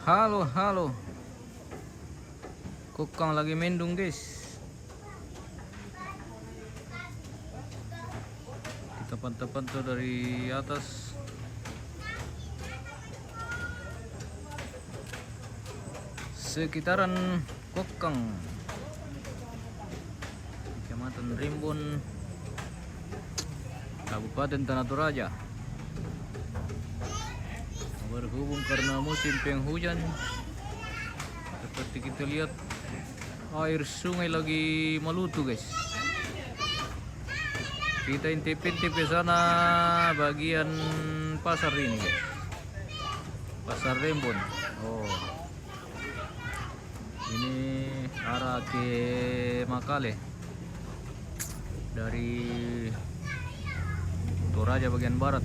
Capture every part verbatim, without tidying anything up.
Halo, halo. Kokkang lagi mendung, guys. Kita pantau-pantau dari atas. Sekitaran Kokkang, Kecamatan Rimbun, Kabupaten Tanah Toraja. Berhubung karena musim penghujan, seperti kita lihat, air sungai lagi malutu, guys. Kita intip-intip ke sana bagian pasar ini, guys. Pasar Rimbun. Oh. Ini arah ke Makale dari Toraja bagian barat.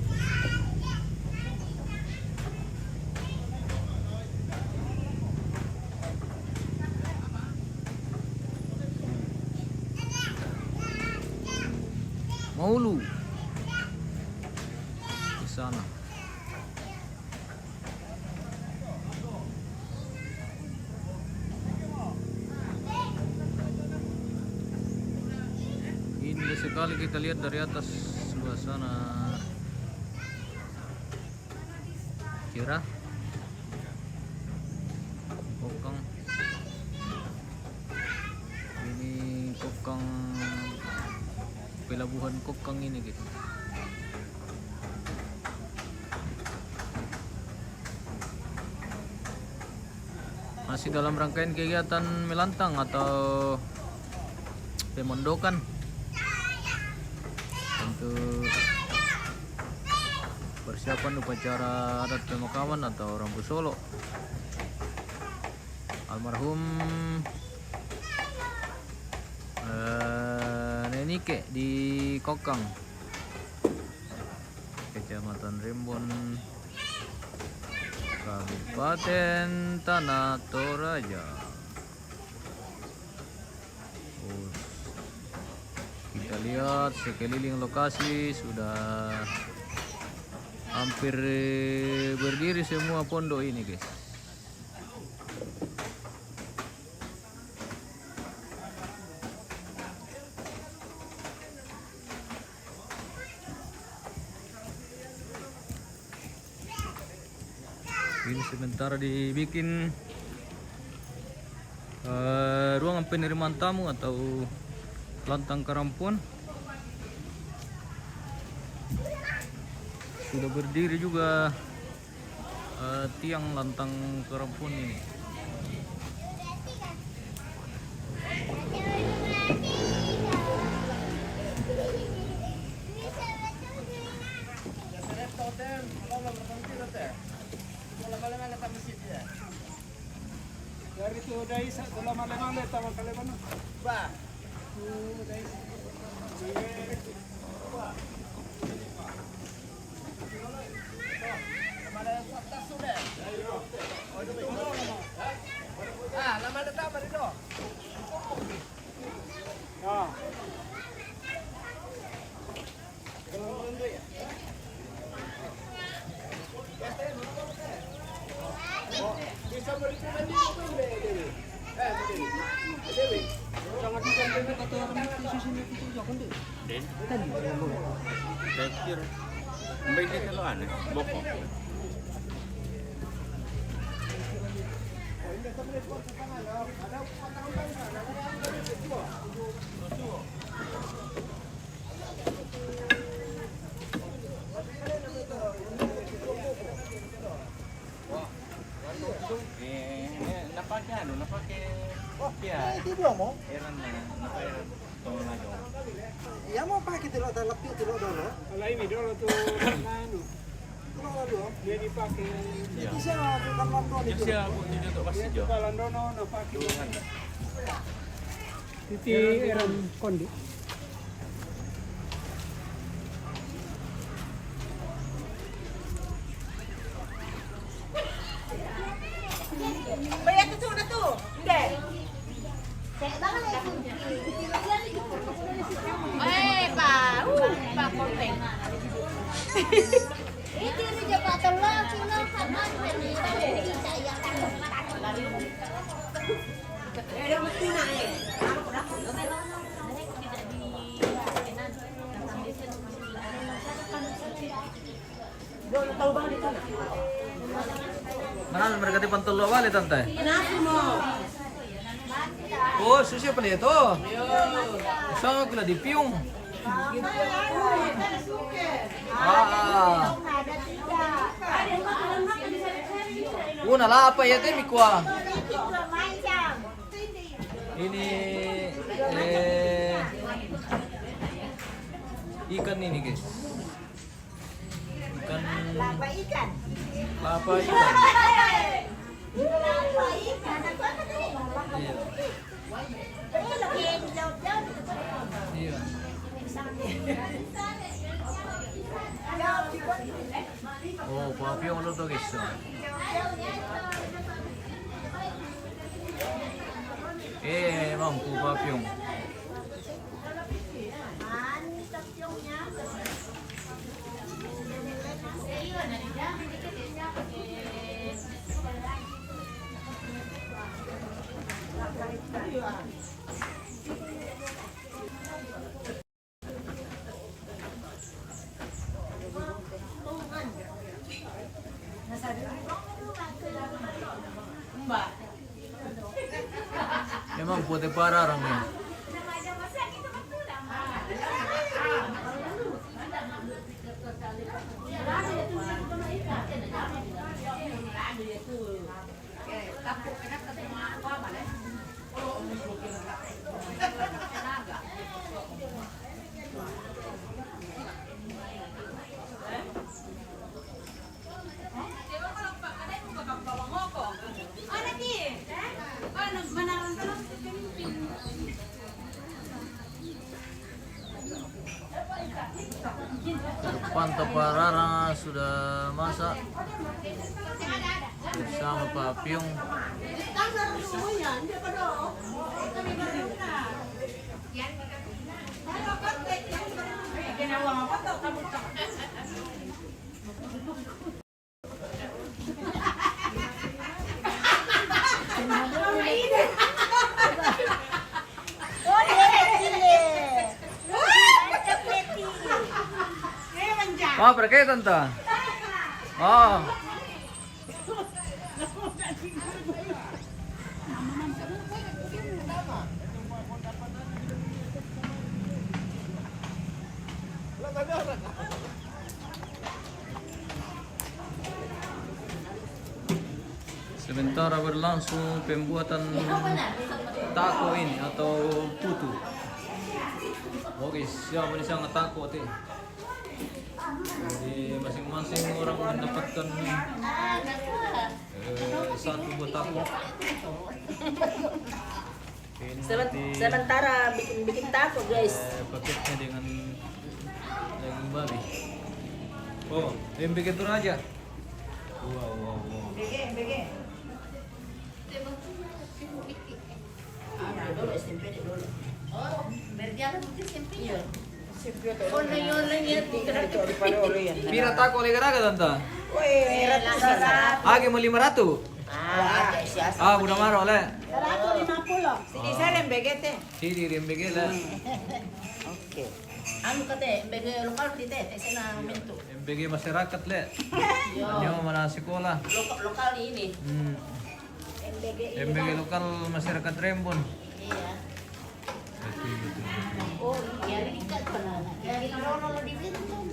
Maulu di sana. Indah sekali kita lihat dari atas suasana cerah. Kokkang. Ini Kokkang, pelabuhan Kokkang ini, gitu. Masih dalam rangkaian kegiatan melantang atau pemondokan untuk persiapan upacara adat pemakaman atau Rambu Solo almarhum, eh, Nenike di Kokkang, Kecamatan Rimbun, Kabupaten Tanah Toraja. Oh, kita lihat sekeliling lokasi sudah hampir, eh, berdiri semua pondok ini, guys. Ini sementara dibikin, eh, ruangan penerimaan tamu atau lantang karampuan. Sudah berdiri juga, eh, tiang lantang karampuan ini. Dari tu dai sa, tu lama-lama le, tawa ka lama no. Ba. Tu dai sa. Ah, lama le tawa di do. Ah. Din? Tadi. Baik dia kalau aneh, bokok. Eh, eh, napake anu, napake, oh, ya. Eh, itu dia mo? Eran na, napake eran tong lado. Iya, mo pake tilo, tapi tilo dolo. Kalau ini dolo tu, anu. Tilo dolo. Dia dipake. Ya. Bisa bukan London itu. Bisa, Bu, ini untuk masih dia jauh. Bukan London, no, napake. Tuhan. Iti eran kondi. Bayar tu, tu, dah tu. Nde. Eh, pa, uh, pa konteng. Itu dia cepat tolong, cuma kan, kan, kan, kan, kan, kan, kan, Mana mereka di pantai lo wale, tante? Oh, susi apa nih itu? Sama kula di piung. Ah. Una lapa ya, te mi kuah. Ini, eh, ikan ini, guys. Ikan. Lapa ikan. Lapa ikan. Lapa ikan. Aku apa tadi? Iya. Iya. Oh, papiong lo to, guys. Eh, mampu papiong. Memang pote pararang ini. Panta pararang sudah masak bersama papiong. Oh, pergi, tante. Oh. Sementara berlangsung pembuatan tako ini atau putu. Oke, siapa di sana tako, teh? Jadi, masing-masing orang mendapatkan, eh, satu buah tako. Ini semen-, nanti sementara bikin-bikin tako, guys. Eh, paketnya dengan daging babi. Oh, yang begitu aja. Wow, wow, wow. Ah, dulu S M P dulu. Oh, berjalan mungkin S M P ya? Iya. S M P atau online, online ya, di kereta. Pira tako le garaga, tante? Weh, ratusan. Age mo lima ratus? Ah, ada sih, asal. Ah, udah maro le. Seratus lima puluh. Sini saya rembegete. Sini rembegete. Oke. Anu kate, M B G lokal di te, te sena mentu. M B G masyarakat le. Iya. Nyo mana sekolah? Lokal, lokal ini. Hmm. M B G ini, M B G lokal masyarakat Rembon. Iya. Betul, betul, betul. Oh, iya, ini kan pernah. Dari Lolo di Bintang.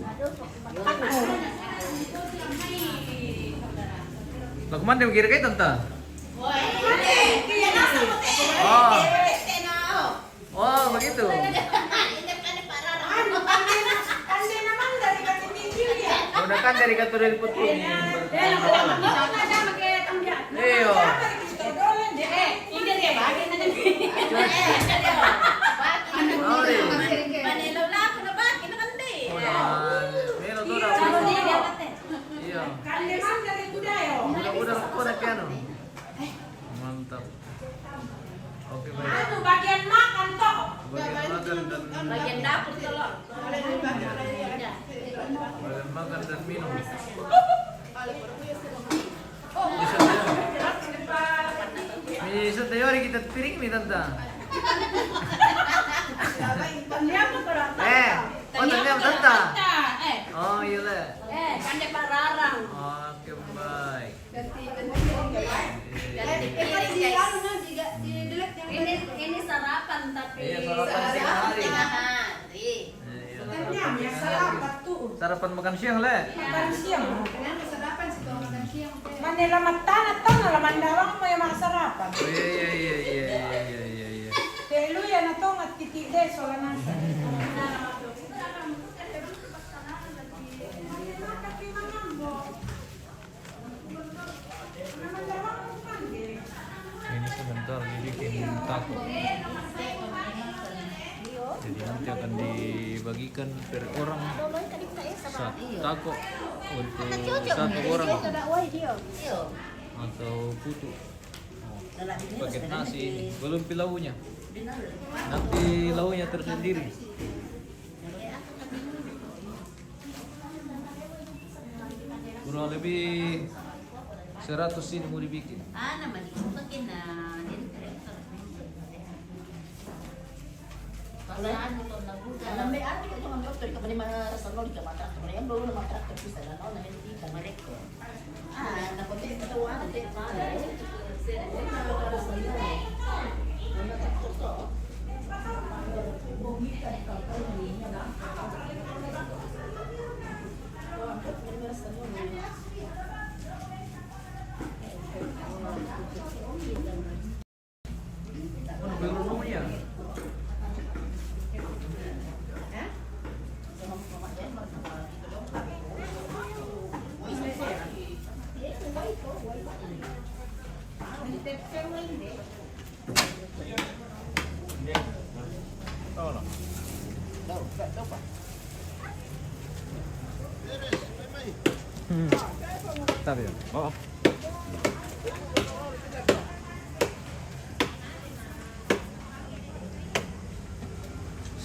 Lah, kemana dia kira kayak, tante? Wah, ini dia nasa. Oh. Oh, begitu. Ini kan parah. Anu, kan dia, kan dia namanya dari kaki tinggi ya. Udah kan dari kaki dari putih. Iya. Iya. Oh, deh. Mana lo lah, kena bagi, kena kan deh. Udah, melo tuh udah. Iya. Kan dia namanya dari kuda ya. Udah, udah, udah piano. Mantap. Oke, baik. Anu, bagian makan toh. Bagian makan dan bagian dapur, tolong. Bagian makan dan minum. Bisa, ya? Mari kita piring mi, Tanta. Eh, oh, Tanta, Tanta. Eh. Oh, iya, le. Eh, kan dia pararang. Oke, baik. Ganti, ganti. Iya. Eh, eh, di anu, nah, di, di delete yang ini, tadi. Ini sarapan, tapi iya, sarapan setengah hari. Setengah hari. Iya, iya. Sarapan makan siang, le. Makan siang. Kenapa sarapan sih kalau makan siang, teh? Mana lama tanah, tanah lama ndawang mau ya makan sarapan. Oh, iya, iya, iya. Telu ya na tonga titik de sola nasa. Ini sebentar dibikin taco. Jadi nanti akan dibagikan per orang satu taco untuk satu orang atau putu. Oh, paket nasi ini. Belum pi launya. Nanti launya tersendiri. Kurang lebih seratus ini mau dibikin. Ah, nama dibikin, nah, jadi direktur. Kalau anu, kalau lagu dah. Alam be anu, itu kan dokter, itu beri mana rasa nol, dia matrak, yang belum matrak, tapi bisa dah nol, nanti kita mereka. Hmm. Está bien. Oh.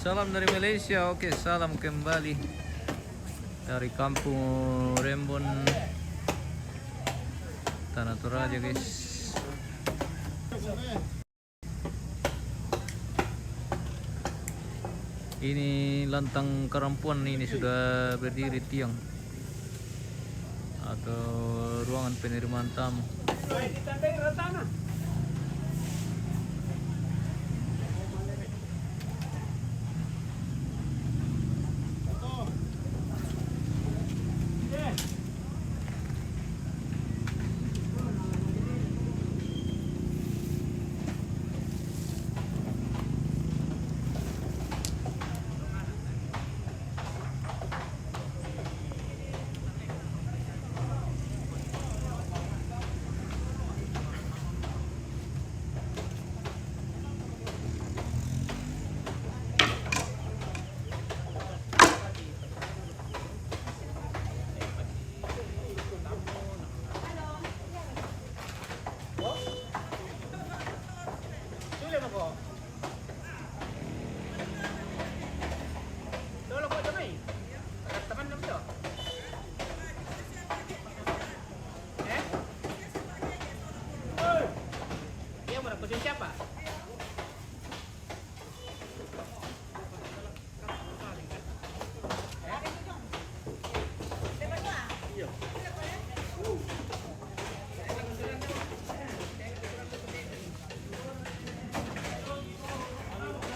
Salam dari Malaysia. Oke, salam kembali dari Kampung Rembon, Tanah Toraja, guys. Ini lantang karampuan, ini sudah berdiri tiang atau ruangan penerimaan tamu.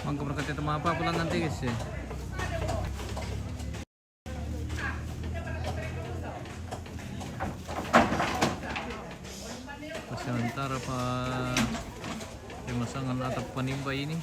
Mangko berkati sama apa pulang nanti, guys, ya. Sementara pa pemasangan atap panimba ini.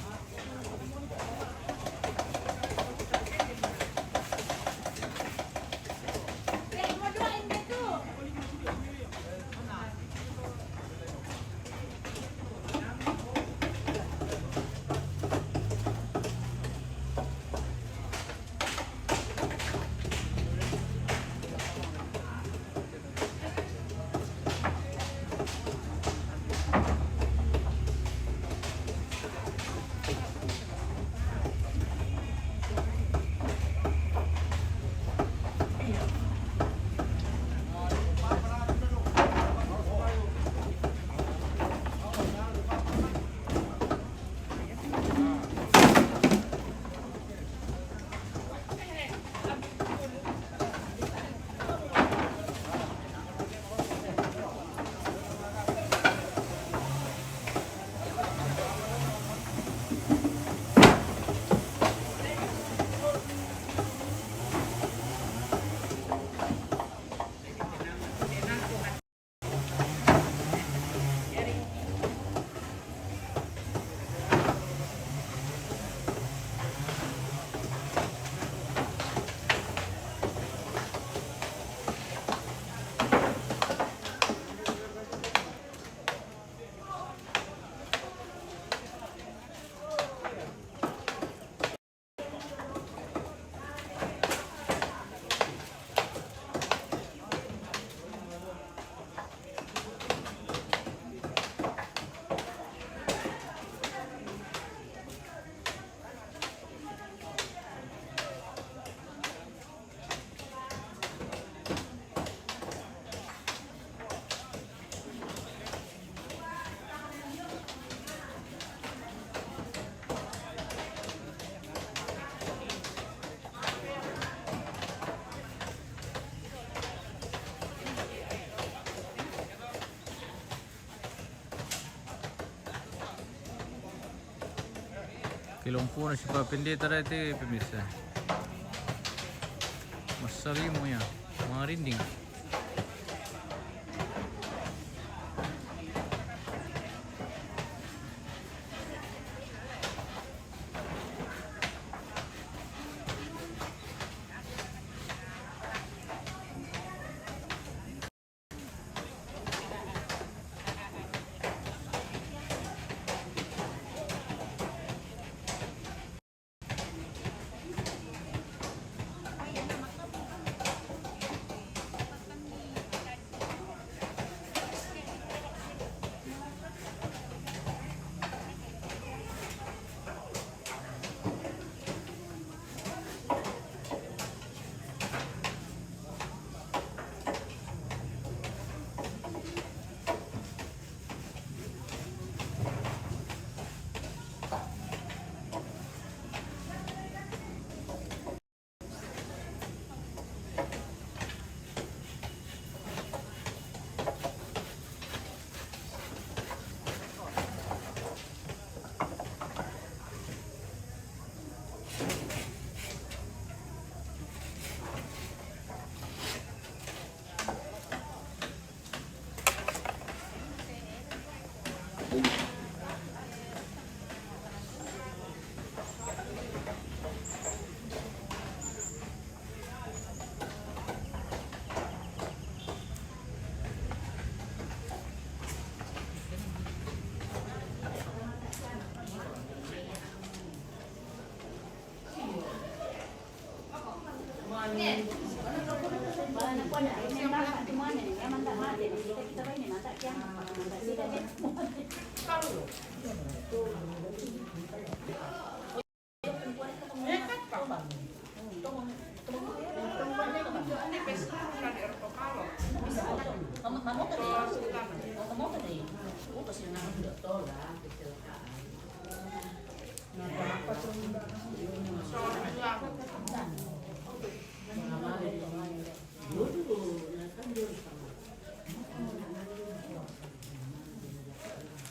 Kilompo na si Papendeta dati, pemirsa. Masalimo ya. Marinding.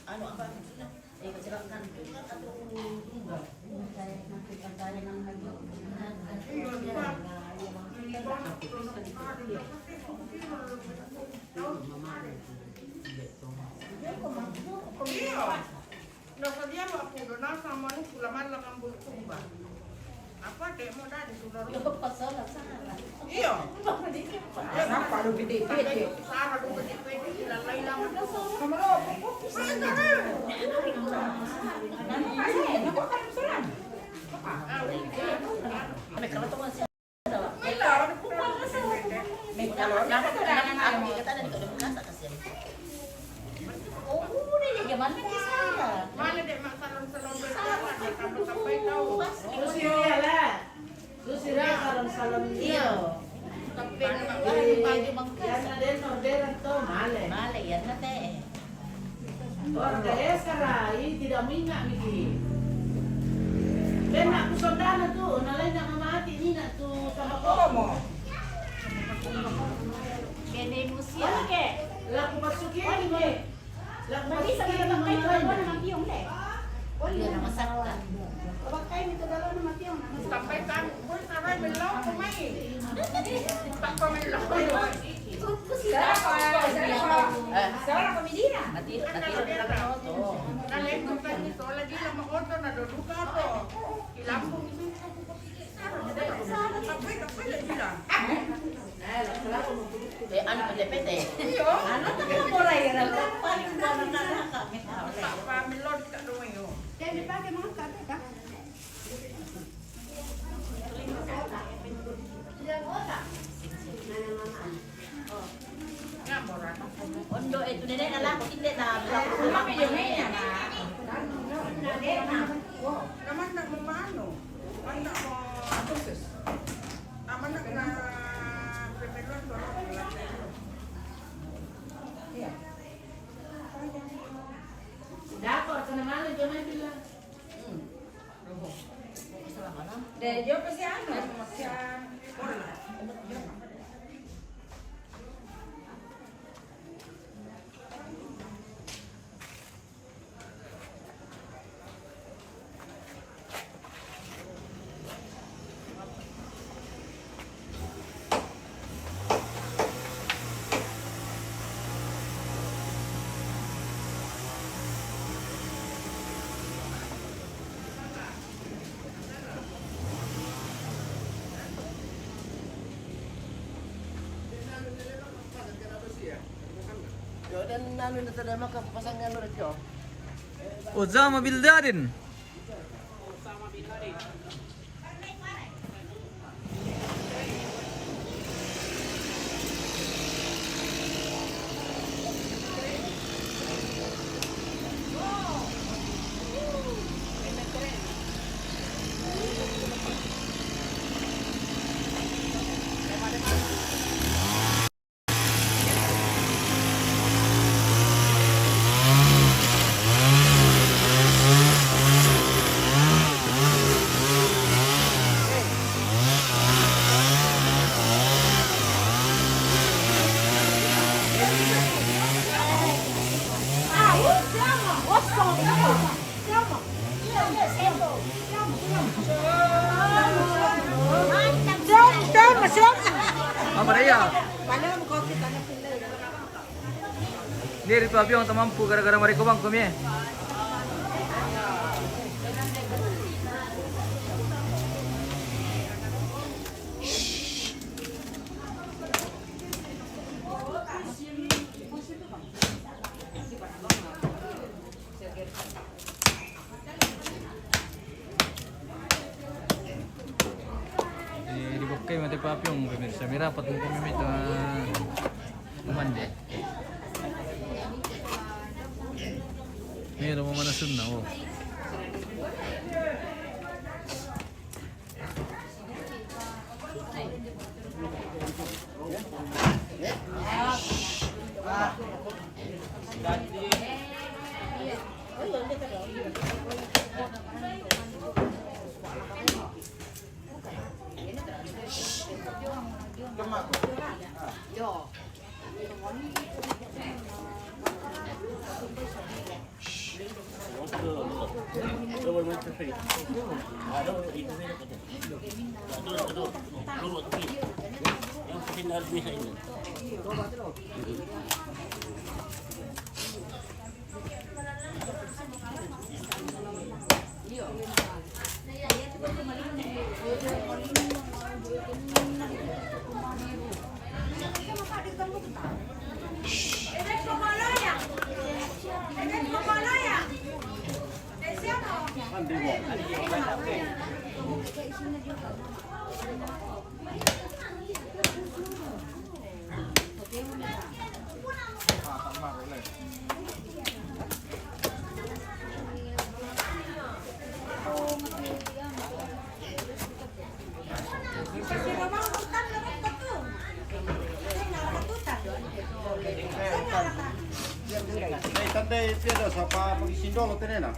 Anu apa? Eh, kecelakaan. Iya. Nasa dia lo aku, nasa manu kula mala kambul kumba. Apa dek mau tadi sudah. Yo, pasal salah. Iya. Kenapa lu pede-pede? Salah lu pede-pede, sila lain lama. Sama lo, kok bisa? Nanti, nanti, nanti, kalau salah. Ah, udah. Kalau teman sih. Kalau aku kita ada di Bekasi, kasihan. Oh, udah ya, gimana sih saya? Mana dek mak salon-salon berjalan, sampai tahu. Terus ya lah. Terus ya salon-salon. Iya. Tapi yang ada di orderan tuh, male. Male, ya, nanti. Orga esara, i tidak minga miki. Bena ku sondana tu, na lain na mamati nina tu sama komo. Kene musia. Oke. Laku pasuki ni. Laku pasuki ni. Iya, nama sakta. Sampai kan, gue sarai belau kemai. Tak pamelo. Siapa? Siapa? Eh. Siapa pamilya? Mati, mati. Nalento kami sola di lama oto na doduka to. Kilambo. Tapoy, tapoy, la bilang. Eh, ano, pete-pete? Iyo. Ano, tapoy, mura, ira. Paling buwan na kami. Tak pamelo, di tak doon yun. Jadi, pakai mga kata, ka? Ondo, eh, tu nenek na laki, nenek na. Naman na mo maano? Ano mo? Aman na na. Iya. Dapat, sa naman, diyan na sila. Hmm. De, yo pues ya no, ya. Dan anu, na tadi maka pasang anu, Rek, yo. Osama bin Laden. Apa dia? Dia itu api yang tak mampu gara-gara mereka bang kami. Eh, di bokkai mate papiong, pemirsa. Mirapat mo kami mita. Kumande. Meron mo manasun na, oh. Tandai pia do sapa pagi sindolo tenena.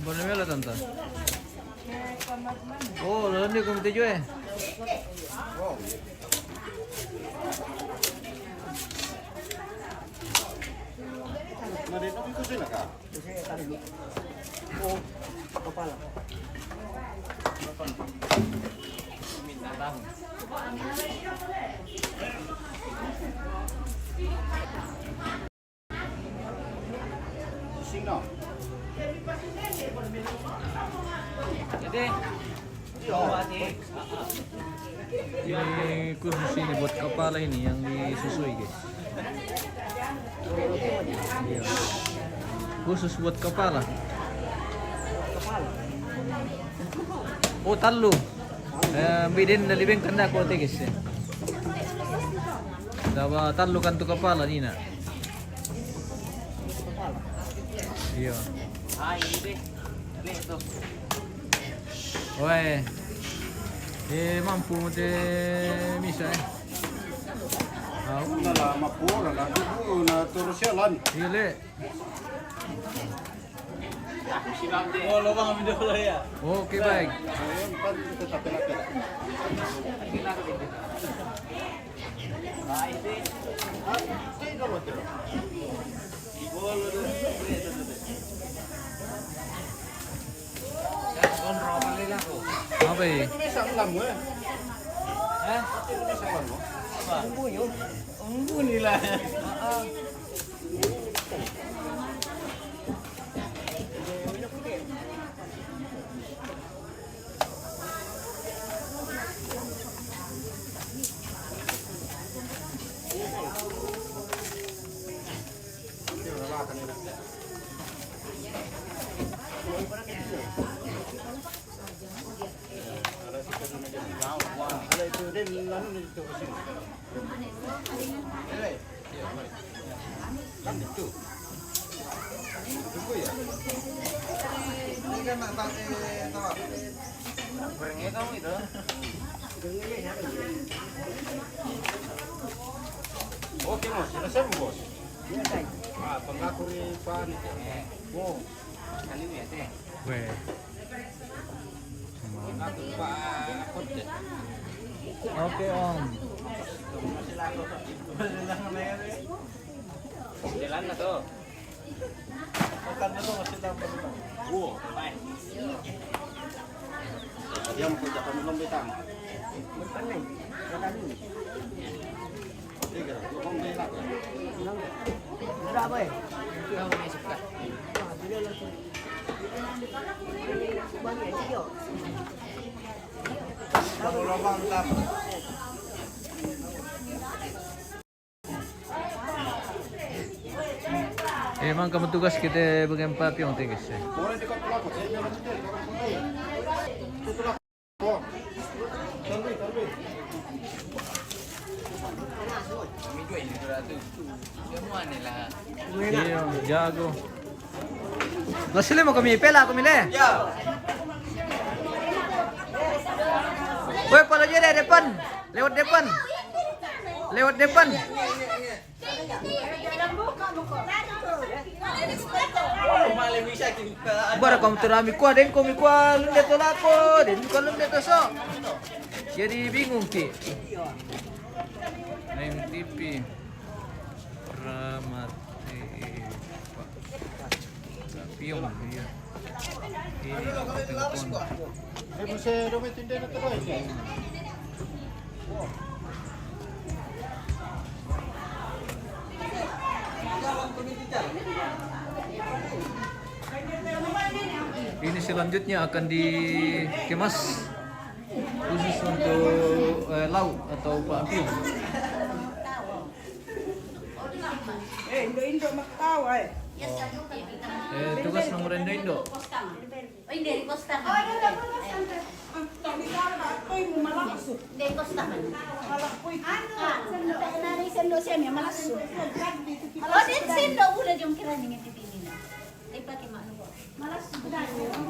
Buon mela, tanta. Oh, lo ni kumite jue. Ini khusus ini buat kepala ini yang disusui, guys. Iya. Khusus buat kepala. Oh, tallu. Eh, biden dari bengkan dah kau tegis, ya. Dawa tallu kan tu kepala ni nak. Iya. Woi. Eh, mampu mate misa, eh. Au. Na la mapura na dugu na toro sialan. Iya, le. Oh, lobang ambil dulu ya. Oke, baik. Apa ini? Hah? Unggu ni lah. Oke, Bos, selesai, Bos. Ah, pengaku di panitia. Wow. Weh. Oke, Om. Jalan na to. Wow. Diam ko, japan mo lang bitang. Eh, mangka matugas kite bagian papiong, guys, eh. Iya, jago. Lo sini mau kami pela, kami le. Ya. Woi, pala dia dari depan. Lewat depan. Lewat depan. Bara kau turami kua, den kau mi kua lunde to lako, den kau lunde to so. Jadi bingung ki. Main T V. Ramati. Pion, iya. Ini telepon. Ini selanjutnya akan dikemas khusus untuk, eh, lauk atau bakpia. Eh, indo-indo makatawa, eh. Eh, tugas nomor indo-indo. Oh, hindi, request na. Oh, hindi, request na. Hindi, request na. Anu, sendo, nari sendo siya niya, malaso. Oh, din sendo, wala yung kira niya titinin. Ay, pati maano po. Malaso.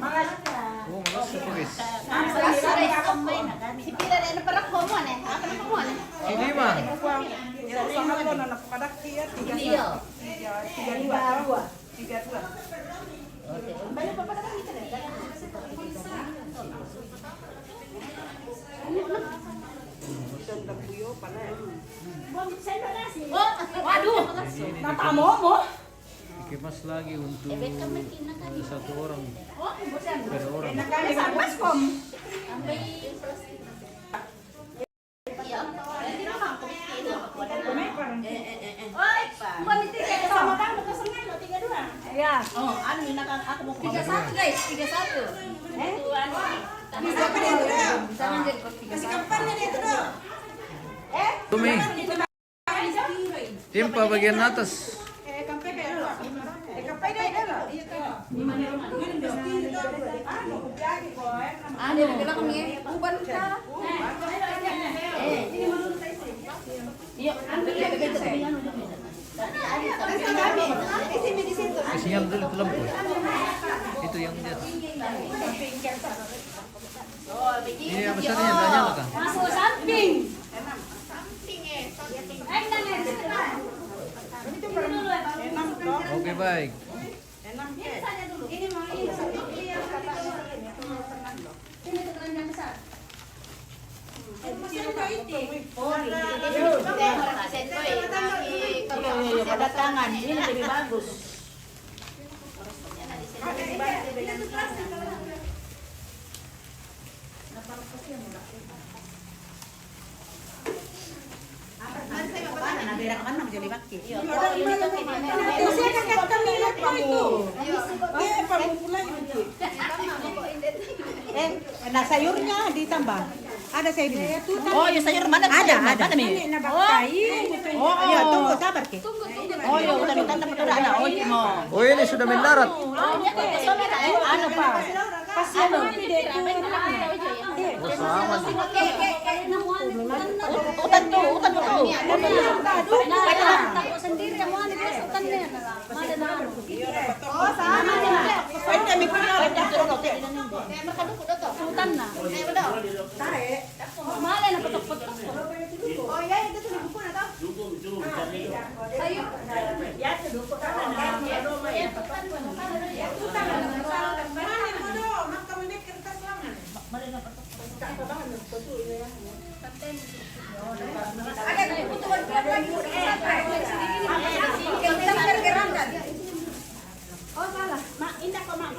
Malaso. Oh, malaso po, guys. Malaso, guys, ang may na, dami. Si Pila na, ano, para ko mo, eh. Ano, para ko mo, eh. Si Lima. Sa mga na nakakadaki, ah, tiga. Tiga, tiga, dua. Tiga, dua. Momo. Dikemas lagi untuk, eh, satu orang per orang. Baskom. Oi, bukan itu ya, sama kamu, kosong aja, tiga dua. Ya. Oh, anu, ini kan aku mau tiga satu, guys, tiga satu. Eh? Itu, anu, kasih kapan dia itu dong? Eh? Tumi. Timpa bagian atas. Anu, di belakang ya, uban kah? Eh, iya, anu, iya, iya. Sinyal dulu itu lampu. Itu yang di atas. Iya, besarnya, nggak nyala, Kang? Masuk samping. Samping, eh, samping. Eh, enggak, enggak, enggak. Ini dulu, ya, Bang. Oke, baik. Ini saja dulu. Ini mau, ini saja. Ini yang kata, ini tuh keranjang besar. Oh, iya, iya, iya, pada tangan. Ini lebih bagus. Eh, nah, sayurnya ditambah. Ada sayurnya. Oh, ya, sayur mana? Ada, ada. Mana, Mi? Oh, iya, tunggu, sabar, Ki. Oh, iya, udah, udah, udah, udah, ada. Oh, iya, mau. Oh, ini sudah mendarat. Anu, Pak. Pas anu. Oh, selamat. Utan tuh, utan tuh. Sendiri, mau ada utannya. Oh, sama. Utan, nah. Male na patok-patok. Oh, iya, itu tuh di buku na to. Ayo. Ya, itu buku na. Ada buku tuh, buku na. Oh, salah. Mak, indah kok, Mak.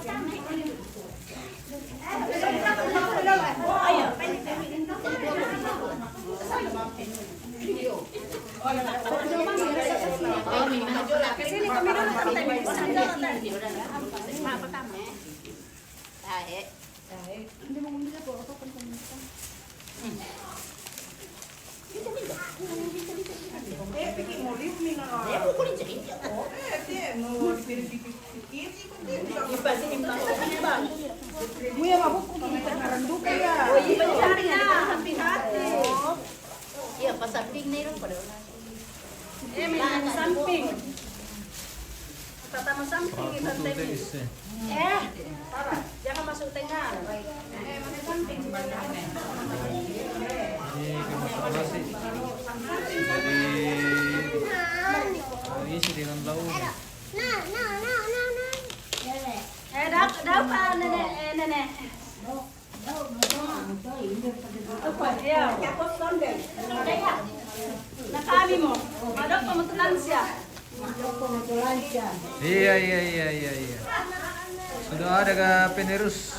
Kuya mabuk ko, kita ngaranduka ya. Iya, pasamping na iro pada. Eh, main samping. Tatama samping, Tante. Eh, Tara, jangan masuk tengah. Eh, main samping. Ini kan masuk nasi. Jadi, isi dengan lauk. Eh, dap-, dapat, Nenek, eh, Nenek. Iya. Na kami mo. Madok pemetulan siya. Iya, iya, iya, iya, iya. Sudah ada kah penerus?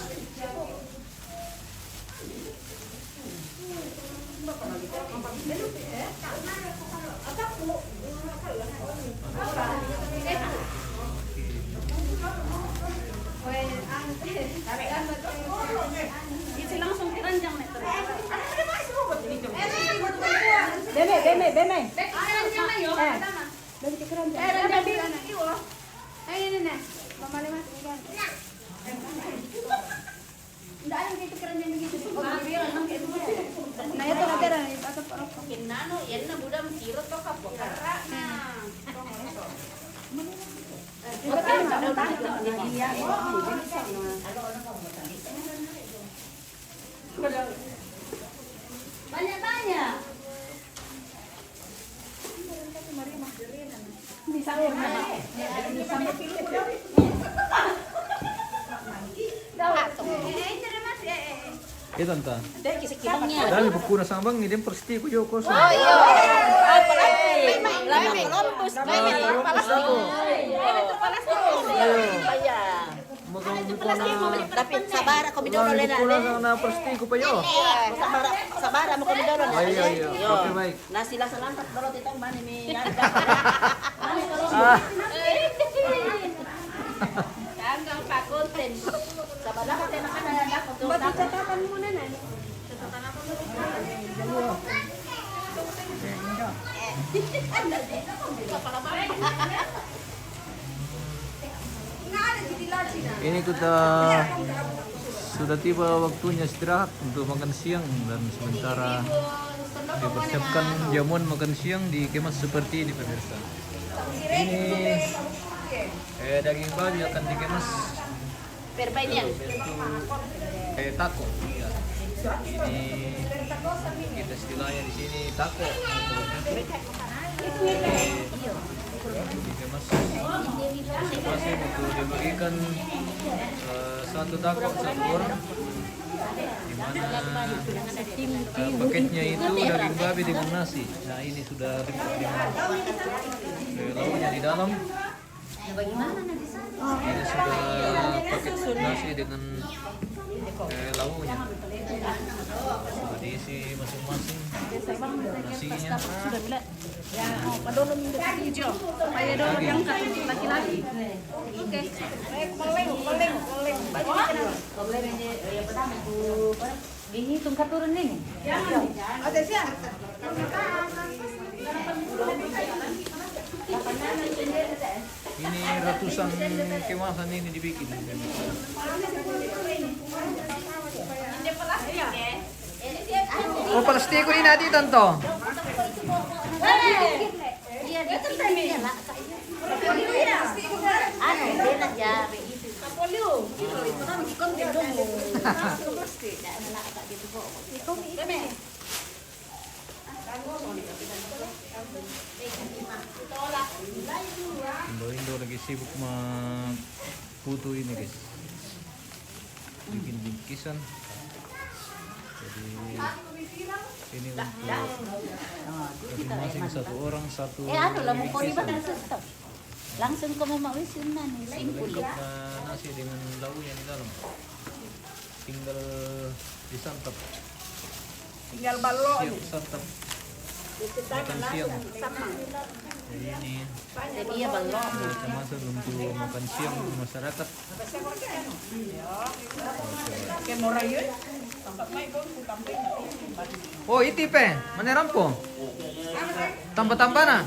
Isi langsung keranjang na. Beme, beme, beme. Eh, beme keranjang. Eh, keranjang. Ayo, ini, nih. Mama lima. Ndak ada yang kayak itu keranjang begitu. Nah, itu nanti ada, itu apa, apa? Kenano, yenna budam sirot to kapo. Karena. Itu kan, iya, iya, iya. Banyak-banyak. Iya, Tanta. Dami buku na sama Bang, ini pasti ku juga kosong. Oh, iya. Apalagi. Meme, Columbus, meme, palastiku. Meme, palastiku. Ayo. Meme, palastiku, meme, palastiku. Tapi sabara, komidoro lena, na palastiku pa yo. Sabara, sabara mo komidoro na. Ayo, ayo. Yo. Oke, baik. Nasi lasa lantap dolo titong mani mi. Ah. Tanggang pakonten. Sabara ko tena kana ya dako. Batu catatan mo na na. Ini kita sudah tiba waktunya istirahat untuk makan siang dan sementara dipersiapkan jamuan makan siang dikemas seperti ini, pemirsa. Ini eh, daging babi akan dikemas. Perbainian. Kayak tako. Iya. Ini kita istilahnya di sini tako. Ini dikemas masing-masing untuk dibagikan eh, satu tako satu orang. Di mana eh, paketnya itu daging babi dengan nasi. Nah, ini sudah lengkap dengan eh, lauknya di dalam. Ini sudah paket nasi dengan eh, lauknya. Sudah diisi masing-masing nasinya. Supaya dulu diangkat untuk laki-laki. Oke. Baik, meleng, meleng, meleng. Baju kita. Ini tungkat turun ini. Ada siap. Ini ratusan kemasan ini dibikin. Oh, palastiku ini nanti, Tante. Iya, di sini dia lah. Anu, dia nak jabe itu. Indo-indo lagi sibuk memfoto ini, guys. Bikin bingkisan. Jadi ini untuk masing-masing satu orang satu. Eh, anu lah, mau kau bingkisan. Langsung kamu mau isi nani, simpul ya. Lengkap na nasi dengan lauknya di dalam. Tinggal disantap. Tinggal balok. Siap santap. Makan siang. Jadi ini iya, balok. Termasuk untuk makan siang masyarakat. Oh, iti pe, mana rampo? Tambah-tambah na.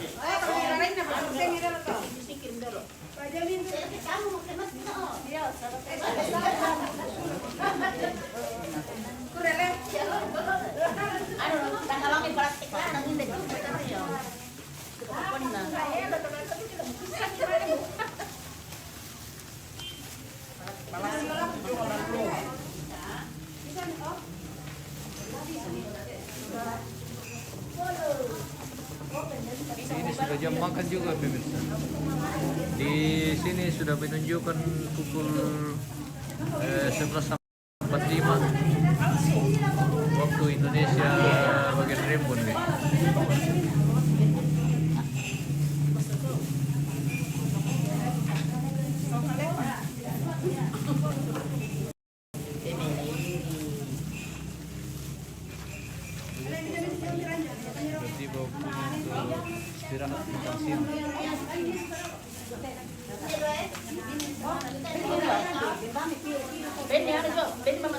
Ini sudah jam makan juga, pemirsa. Di sini sudah menunjukkan pukul eh, sebelas empat lima waktu Indonesia bagian Rimbun, nih. Berarti bawa pulang ke istirahat makan siang.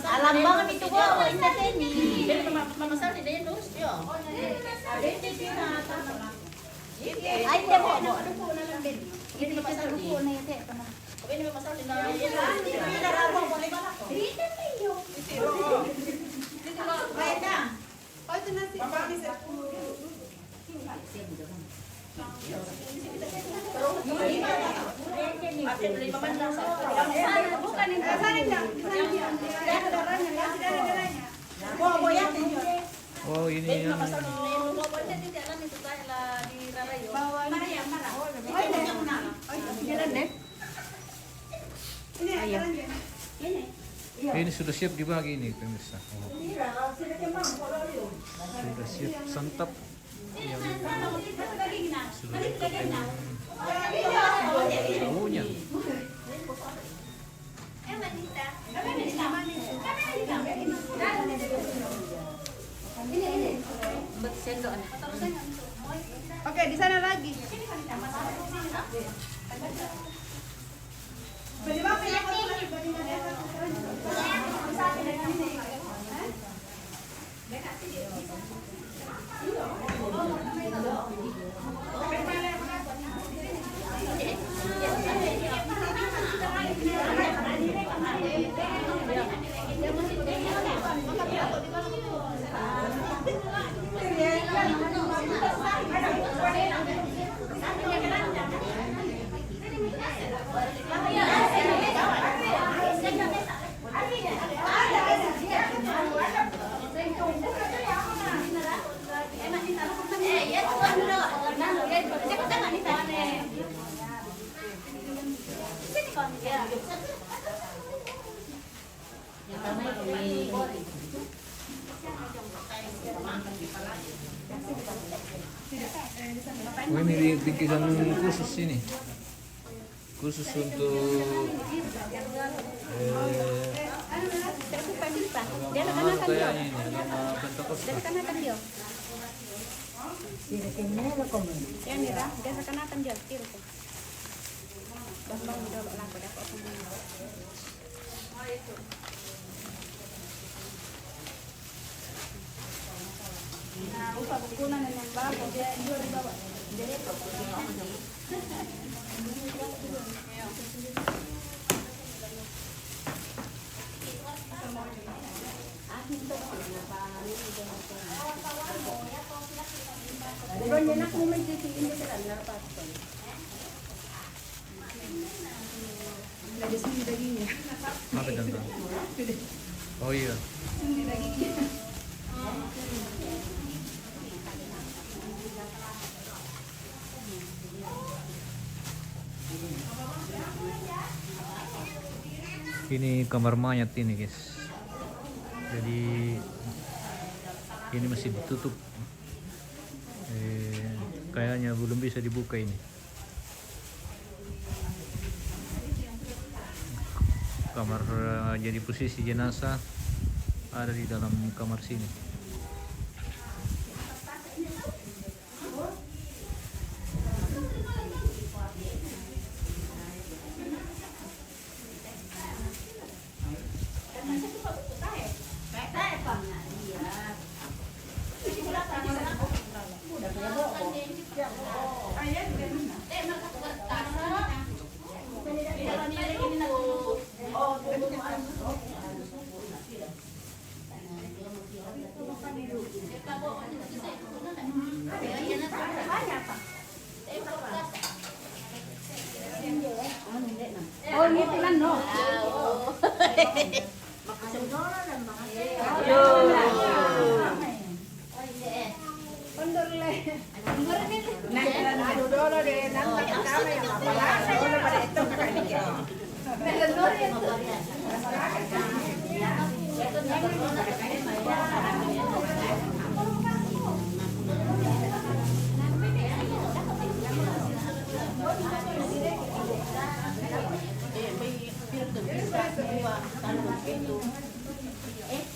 Alam banget itu, Bu. Indah ini. Ay, hindi mo, Bu. Ini, Bu. Ini, Bu. Oh, ini yang ini sudah siap dibagi ini, pemirsa. Oh. Sudah siap santap. Yang Baunya. Oke, di sana lagi. Oh, ini di bingkisan khusus ini. Khusus untuk, eh, Dia nak kanakan dia. Ini, nama Pentakosta. Dia nak kanakan dia. Dia ni dah, dia nak kanakan dia. Kira tu. Bang, bang, dia nak kanakan dia. Apa contoh? Oh iya. Ini kamar mayat ini, guys. Jadi ini masih ditutup. Eh, kayaknya belum bisa dibuka ini. Kamar, eh, jadi posisi jenazah ada di dalam kamar sini. Oh, ini tulang, no?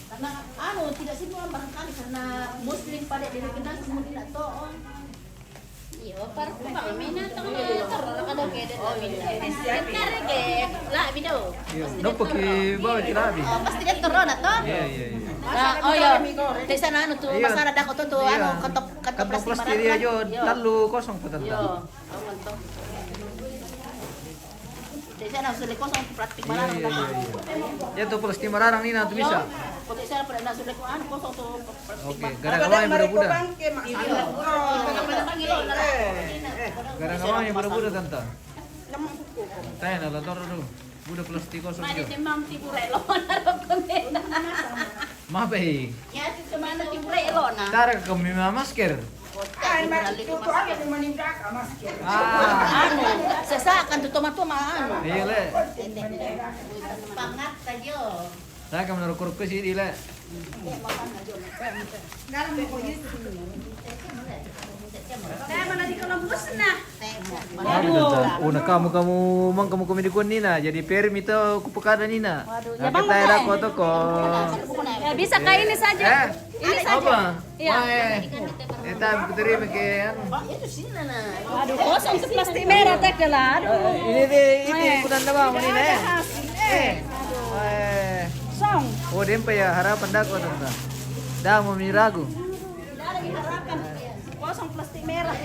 Karena anu, tidak semua barangkali karena Muslim pada diri kenal semua tidak tahu. Iyo, parku bang, mina tong na toro na kadang ke dia. Kita rege, la bidau. Iya, nopo ki bawa ki labi. Oh, pasti dia toro na to. Iya, iya, iya. Ah, oh iya. Di sana anu tu, Iya. Masalah dako tu tu, Iya. Anu, kantong kantong Kantong plastik plastik dia barang. jo, Iya. lalu kosong po tanta. Iya, aman to. Di sana sudah kosong plastik Iya, barang. iya, iya, iya. Ya tu plastik mararang ni na tu bisa. Plastik sana pernah sudah ko anu kosong tu plastik Oke, barang. gara-gara budak-budak. Iyo. Kadang-kadang ilo na. Gara-gara budak-budak tanta. Tanya na la toro tu. Budak plastik kosong Mari jo. demam tibu relo na rokon de. Mape. Ya, itu cuma na tibu relo na. Tara kami ma masker. Ay, mari tu tu ano Ah, Anu, sasakan tu toma-toma anu. Iya le. Pangat tayo. Saya kami narukor ko si di le. Dalam ko yun. Saya mana di Columbus nah. Aduh, una kamu, kamu mang kamu komedi kuan nina, jadi permi to kupakada nina. Waduh, ya, Bang, kita era Bang. Ko toko. Ya, bisa kayak ini saja. Eh? Ini saja. Apa? Iya. Wah, eh. Eta terima ke anu. Aduh, kosong tu plastik merah tak lah. Aduh. Ini deh, ini Eh. Kunan da bang, ini Ada nih. Khas. Eh. Eh. Song. Oh, dempa ya harapan dako tanta. Da mau miragu. Tidak ada diharapkan. Kosong plastik merah.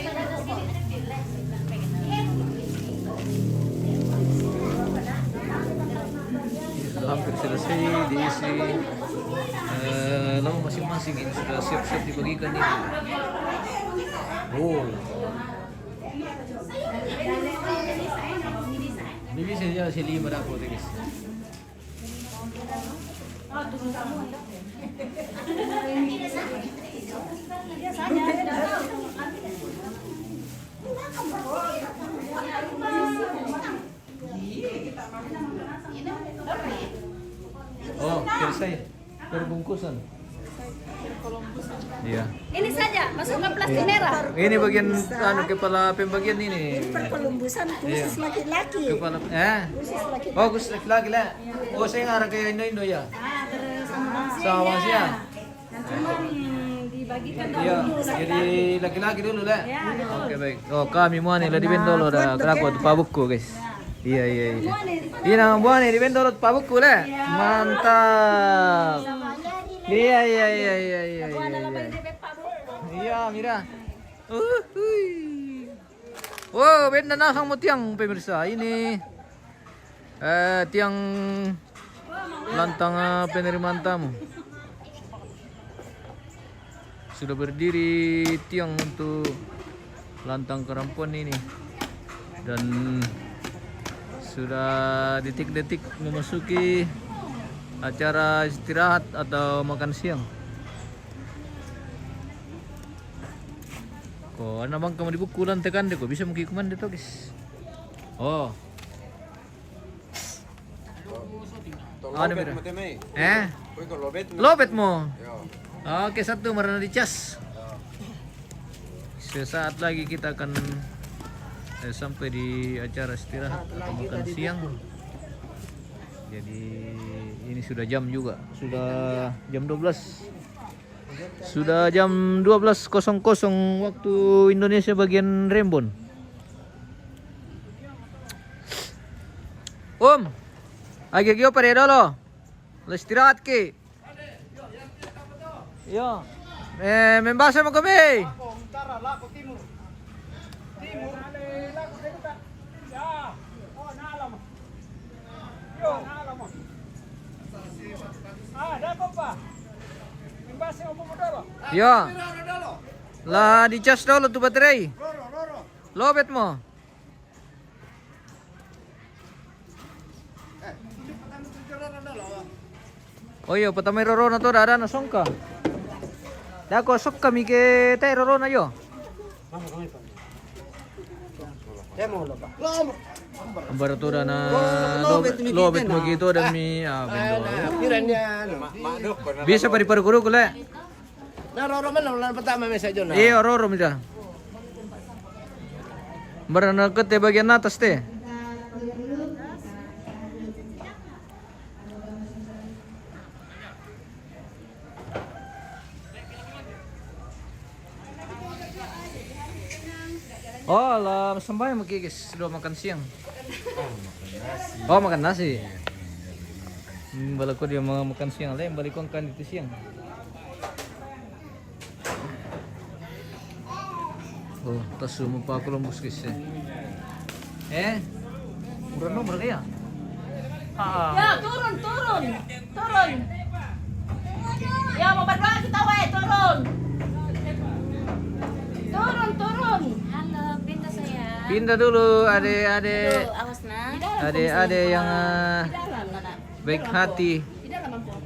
Sudah hampir selesai diisi. Eh, lalu masing-masing ini sudah siap-siap dibagikan ini. Oh. Ini bisa jadi si lima dapur, guys. Oh, selesai. Perbungkusan. Iya. Ini saja, masukkan plastik merah. Ini bagian anu, kepala pembagian ini. Ini perkelumbusan khusus Iya. Laki-laki. Kepala eh? Khusus laki-laki. Oh, khusus laki-laki lah. Oh, saya ngarang ke Indo-Indo ya. Ah, terus sama Sama Asia. Nah, cuman dibagikan Iya, dulu jadi laki-laki. Laki-laki dulu lah. Ya, betul. Oke, baik. Oh, kami mau nih lah di Bendolo dah. Keraku tu pabukku, guys. Iya, iya, iya. Ina buane di Bendolo pabukku le. Iya. Mantap. Iya, iya, iya, iya, iya, iya, iya. Iya, mira. Uhuy. Wow, benda nasang mo tiang pemirsa. Ini eh, tiang lantang eh, penerimaan tamu. Sudah berdiri tiang untuk lantang kerampuan ini. Dan sudah detik-detik memasuki acara istirahat atau makan siang. Ko, ana bang kamu di buku lantai kan deh, ko bisa mungkin kumande tokis. Oh. Anu, lobet mira. Mo, temai. Eh? Koi ko lobet mo. Lobet mo. Yo. Oke, satu marana di cas. Yo. Sesaat lagi kita akan eh, sampai di acara istirahat atau makan siang. Jadi ini sudah jam juga, sudah jam dua belas. Sudah jam dua belas kosong kosong waktu Indonesia bagian Rembon. Om, agi-agi opa de dolo. La istirahat ki. Yo. Eh, membasa mo kami. Yo. La dicas dolo tu baterai. Lobet mo. Oh iyo, patamai rorona to, dada na songka. Dako sokka mi ke tai rorona yo. Ambara to dana lobet mo gitu dan mi ah bendo. Bisa pari paru kuru kule. Na roro mana ulan pertama mesa jona. Iyo, roro mida. Barana kete bagian atas te. Oh, la sembahyang mo kikis, sudah makan siang. Oh, makan nasi. Hmm, balaku dia mau makan siang, lain balik kong kan itu siang. Oh, tasu mo pa Columbus kis eh. Eh? Murah no, murah kaya? Ah. Ya, turun, turun. Turun. Ya, mau berdoa kita, weh, turun. Turun, turun. Halo, pindah saya. Pindah dulu, ade, ade. Aduh, awas, nah. Ade, ade yang eh, Di dalam, Nana. Baik hati. Di dalam, Ampun.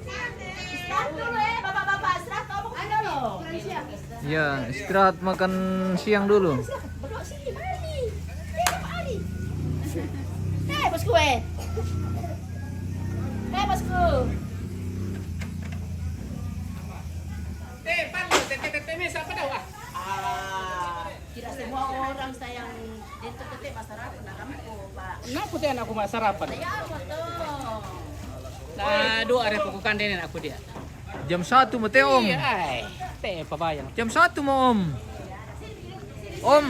Istirahat dulu, eh, bapak-bapak. Istirahat, kamu ke sana, loh. Ya, istirahat makan siang dulu. Berdoa sini, mari. Eh, mari. Eh, bosku, eh. Eh, bosku. Eh, Pan, tete, tete, tete, siapa dah, wah? Ah. Tidak semua orang sayang itu ketik masyarakat nak kamu, Pak. Nah, aku tengok aku masyarakat. Ya, betul. Nah, dua hari aku kandeng aku dia. Jam satu mo te, Om. Iya, ai. Te pabayang. Jam satu mo, Om. Om.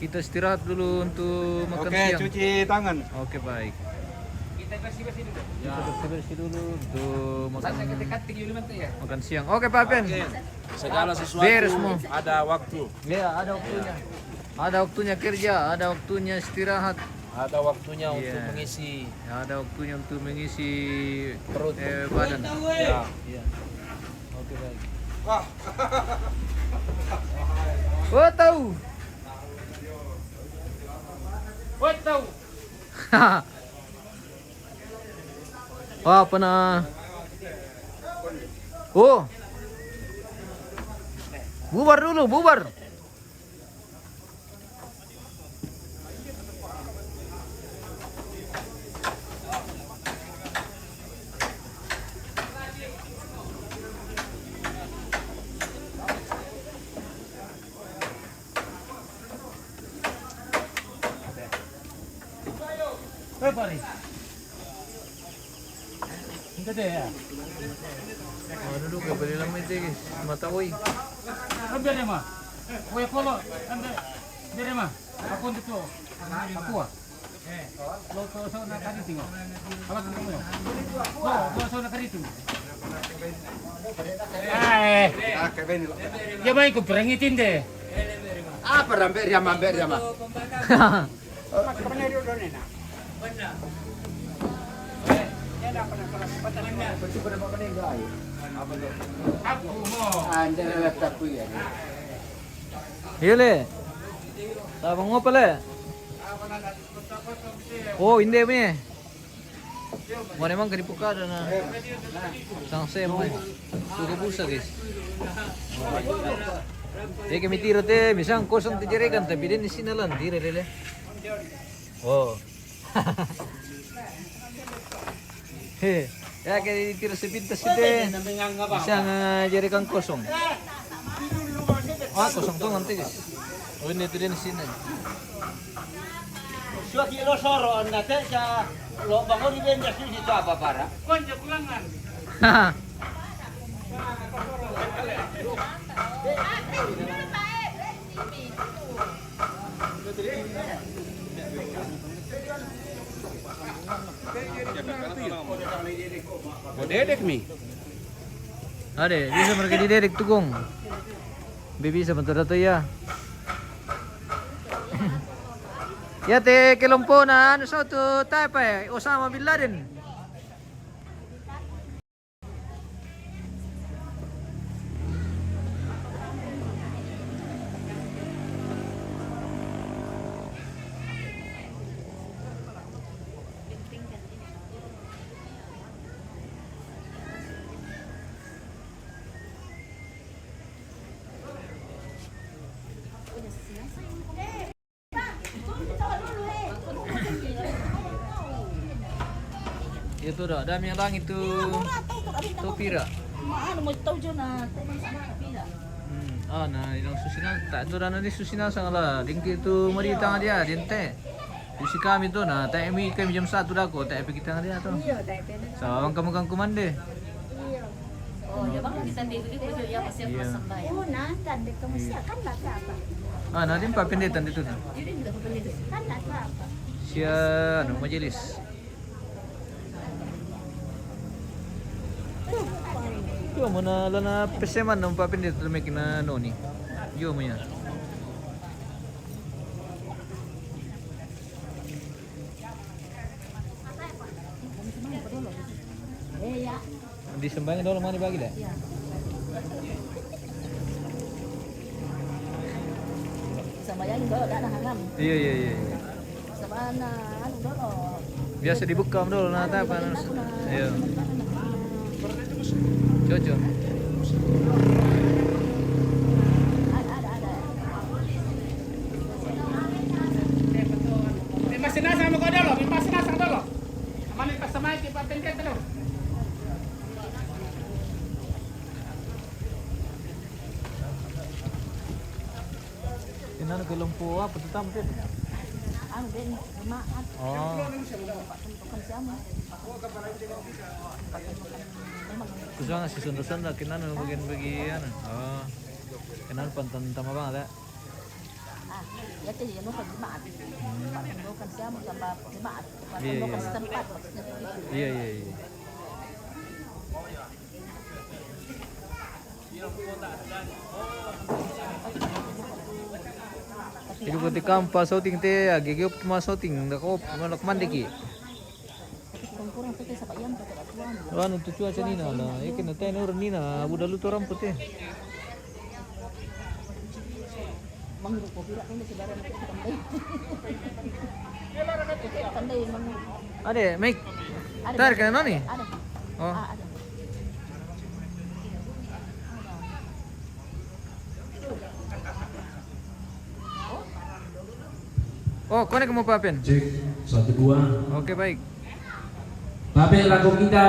Kita istirahat dulu untuk makan Oke, siang. Cuci tangan. Oke, baik. Kita bersih-bersih dulu. Ya. Kita bersih-bersih dulu untuk makan, makan siang. Oke, Pak Pen. Oke. Segala sesuatu Beres, Mo. Ada waktu. Iya, ada waktunya. Ada waktunya kerja, ada waktunya istirahat. Ada waktunya untuk Iya. mengisi. Ada waktunya untuk mengisi Perut. Eh, badan. Ya. Iya. Oke, baik. Wah. Wah, tahu. Wah, tahu. Wah, pernah. Oh. Bubar dulu, bubar. Eh, pare. Minta deh ya. Ano do ka bali lang may tigis? Mata, oy. Ambil deh, Ma. Kuya Kolo, ambil. Ambil deh, Ma. Aku untuk tuh. Aku, ah. Lo tuh, so, na kariting, oh. Awas, kamu, ya. Lo, lo, so, na kariting. Eh. Ah, kayak ini, lo. Ya, baik, ku perangitin deh. Apa, rambe, riama, rambe, riama? Iyo, le. Tabang mo pala. Oh, hindi mo eh. Mo naman, karipuka na. Sang sem, eh. Suka busa, guys. Eh, kami tira te, misang kosong ti jerikan, tapi din sinalan, tira, lele. Oh. He, ya, kaya tira sa pintas ito, eh. Isang, ah, jerikan kosong. Ah, kosong to, nanti, guys. Oh, ini ito din sina. Suwaki lo soro na te sa lo bango di benda sini to apa para? Konja kulangan. Mo dedek mi. Ade, bisa mereka didedek tukung. Be bisa bentuk data ya. Ya, te kelompo na, ano sa tu, tapa, eh, Osama bin Laden. Itu dah, dah minyak langit tu. Iya, murah tahu tu, tapi tak tahu. Pira. Anu, mau tahu je na, tahu mana sana pira. Hmm, ah, na, ilang susina, tak tu dah nanti susina sangat lah. Dingki tu mari tang dia, dinte. Di si kami tu, na, tak mi kami jam satu dah ko, tak pergi tang dia tu. Iya, tak pergi. Sa, abang kamu kan kumande. Iya. Oh, ya, bang, kita di, di, di, ya, pas, ya, Iya. pas sampai. Oh, na, tande kamu Iya. siya, kan lah siapa? Ah, na, din papinditan dito na. Yun din, hindi ko pwede. Kan lah siapa? Siya, ano, majelis. Yo mo na, lana peseman na papinditan na may kinanoni. Yo mo yan. Di sembahyang dulu, mani bagi deh. Sembahyang dulu, tak ada haram. Iya, iya, iya, iya. Sabana, anu dulu. Biasa dibuka dulu, na, tak apa, na. Iya. Cocok. Ada, ada, ada. Anu, kelompok apa tu, Tam, Pin? Anu, Ben, Jemaat. Oh. Patuntukan siapa? Patuntukan. Memang. Kusanga si sonda-sonda, kenapa bagian-bagian? Oh. Kenapa pantang tama bang ada? Ah, ya, teh, ya, no, kan Jemaat. Hmm. Patuntukan siapa, tambah Jemaat. Iya, iya, iya. Patuntukan setempat, maksudnya begitu. Iya, iya, iya. Idu ko ti kampa shooting te, agi gi op ma shooting, da ko op, mana ko mandi ki. Anu tu cuaca ni na, la, ikin na te nur ni na, abu dalu tu orang putih. Ade, mic. Tar kena ni? Ada. Oh. Ah, ada. Oh, konek mo papen. Cek, satu, dua. Oke, baik. Tapi lagu kita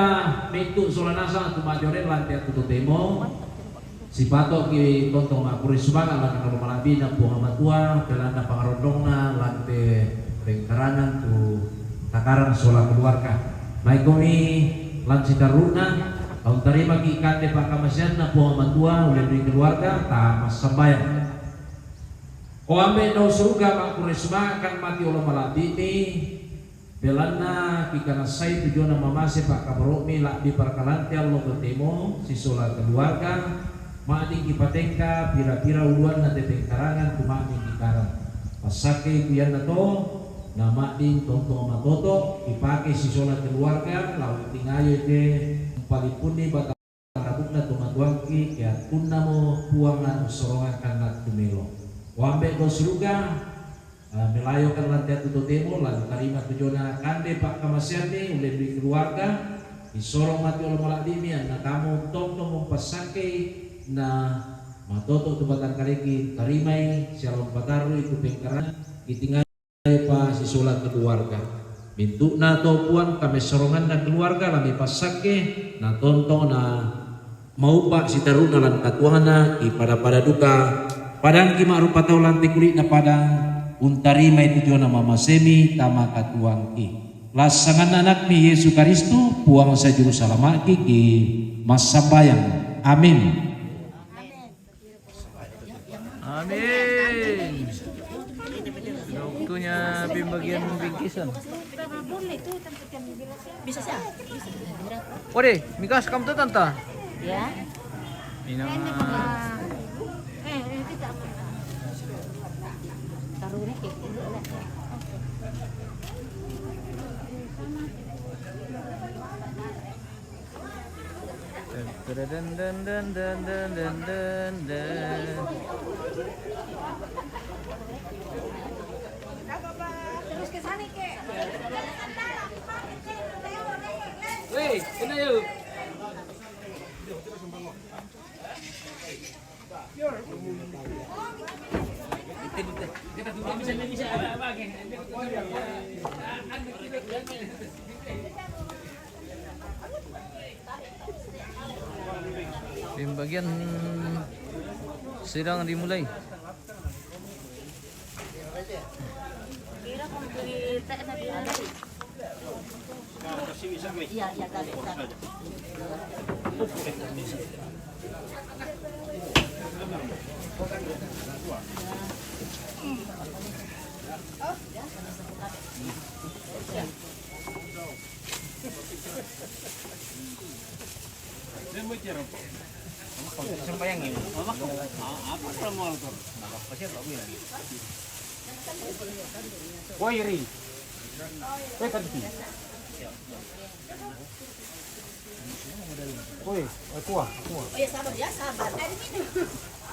mintu sola nasa tu majoren lantai tu temo. Sipato' ki tontong makkure sumanga' lan olo mala'bina Puang Matua, belanna pangarondongna lan te pengkarangan tu takarang sola keluarga. Maikomi lan sitarru'na, tauntarimaki' kande pa'kamaseanna Puang Matua, ulle ri keluarga, ta massambayang. O Ambe' Dao Suruga, makkure sumanga' kan mati olo mala'bi'mi, Belanna kikanassai tujuanna mamase pa'kaboro'mi la'bi parakalante allo totemo sisola keluarga, ma'ding kipatengka pira-pira uluanna te pengkarangan tu ma'ding kikarang. Passakkei tu iannato, na ma'ding tontong matoto' kipake sisola keluarga lao tingayo te umpalippunni bata- Rabbuna tomatuangki, ke attunnamo Puang anu sorongakkanna tumelo. O Ambe' Dao Suruga, eh, melayokan lanteattu totemo, lan tarima tujuanna kande pa'kamaseanni, ulle ri keluarga, isorong mati olo mala'bi'mi, anna kamu tontong mumpassakkei, na matoto' tu batang kaleki, tarimai, sialang patarru'i tu pengkarangan, kitingai pa sisola keluarga. Mintu'na to Puang, kame soronganna keluarga la mipassakke, na tontong na maupa' sitarru'na lan katuoanna, kipada-pada duka, padangki ma'rupa tau lan te kuli'na padang, untarimai tujuanna mamasemi tama katuoangki. Lan sanganna Anakmi Yesu Karistu, Puang sa Juru Salama'ki, ki massambayang. Amin. Amin. Waktunya pembagian bingkisan. Bisa siya? Ode, mikas kam to, Tanta? Ya. Ini mah. Taruh ni, eh, dulu lah. Weh, kena yuk. Pembagian sidang dimulai. Woi, Ri. Woi, Kanti. Woi, woi, kuah, kuah. Oh ya, sabar ya, sabar.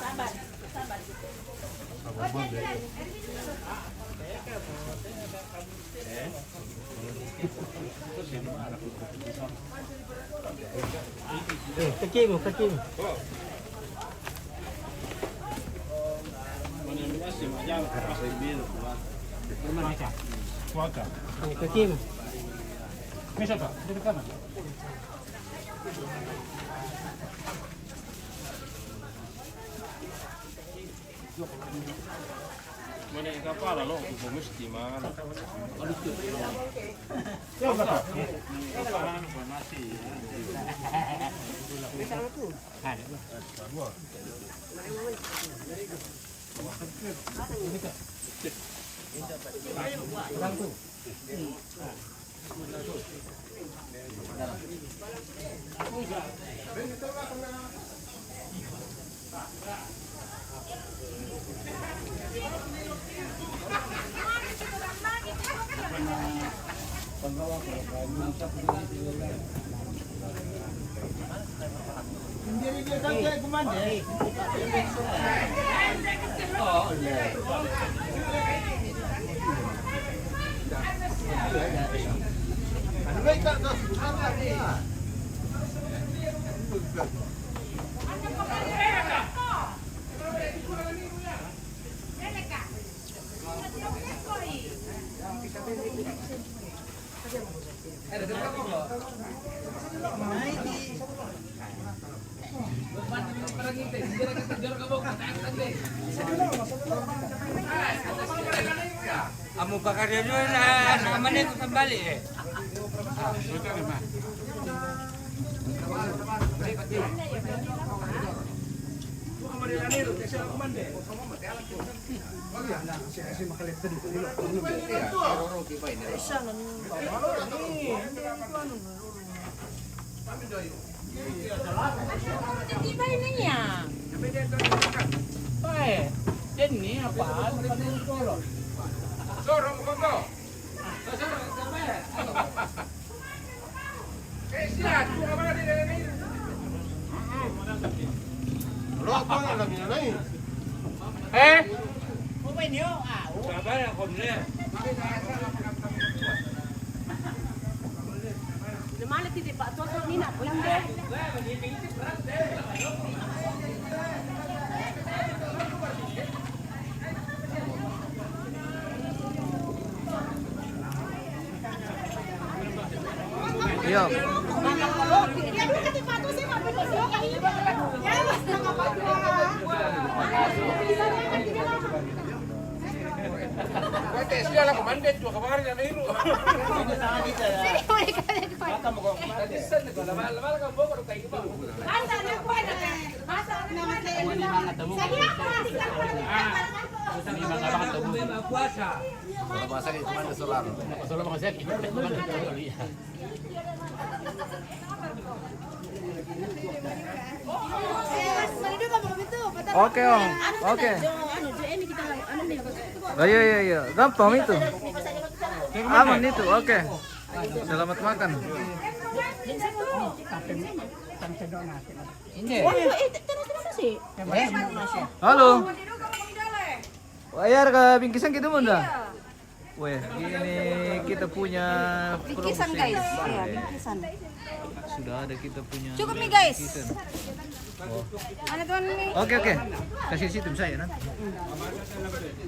Sabar, sabar. Eh, kaki mo, kaki mo. Eh, kaki mo. Mana kapala lo, ku mesti mana. Amu pakarja jua na, na mana itu kembali, eh. Tiba ini ya. Baik. Jadi ni apa? Sorong kau. Eh? Lumayan tidak, Pak. Tuan, tuan, ni nak pulang deh. Iya. Kalau bahasa di mana, Solar? Oke, Om. Oke. Oh, iya, iya, iya. Gampang itu. Aman itu. Oke. Selamat makan. Halo. Wayar ka bingkisan kita, Bunda? Weh, ini kita punya promosi. Bingkisan, guys. Iya, bingkisan. Sudah ada kita punya. Cukup nih, guys. Bingkisan. Oh. Mana, tuan, nih? Oke, oke. Kasih situ saya, nah.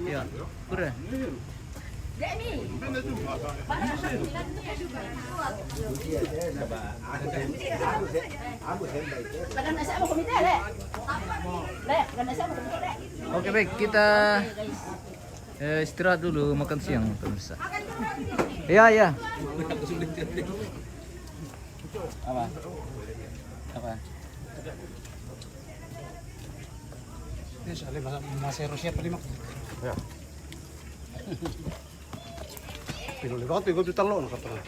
Iya. Udah. Lagan na siya mo kumita, le. Le, lagan na siya mo kumita, le. Oke, baik, kita, eh, istirahat dulu, makan siang, pemirsa. Iya, iya. Apa? Apa? Ini soalnya bahasa, bahasa Rusia apa, Mak? Ya. Pinuli ko, ito, ito, talo, nakatalo.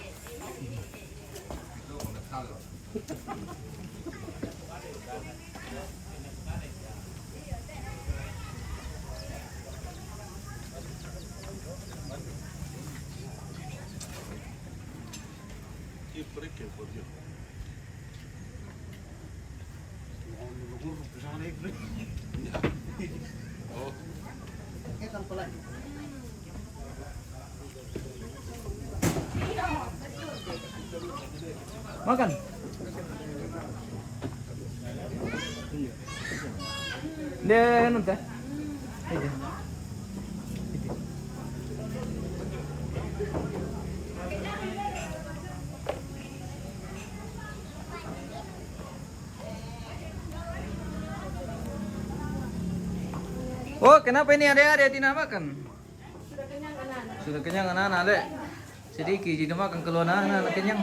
Makan. Dia anu teh. Oh, kenapa ini ada-ada tidak makan? Sudah kenyang anak-anak, Dek. Sedikit ji dimakan kalau anak-anak kenyang.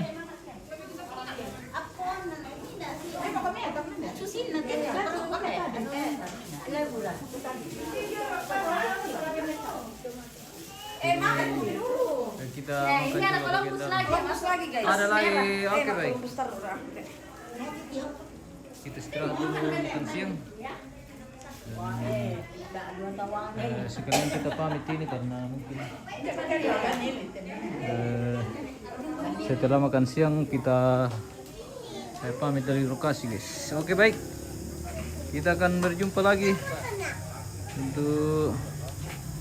Eh, makan dulu. Kita makan juga bagian dalam. Ada lagi, oke, baik. Kita istirahat dulu makan siang. Dan, eh, sekalian kita pamit ini karena mungkin, eh, setelah makan siang kita, saya pamit dari lokasi, guys. Oke, baik. Kita akan berjumpa lagi untuk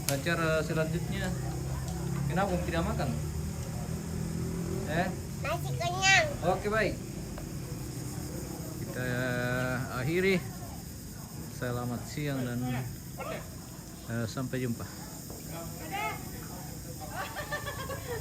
acara selanjutnya. Kenapa kamu tidak makan? Eh? Masih kenyang. Oke, baik. Kita akhiri. Selamat siang dan, eh, sampai jumpa.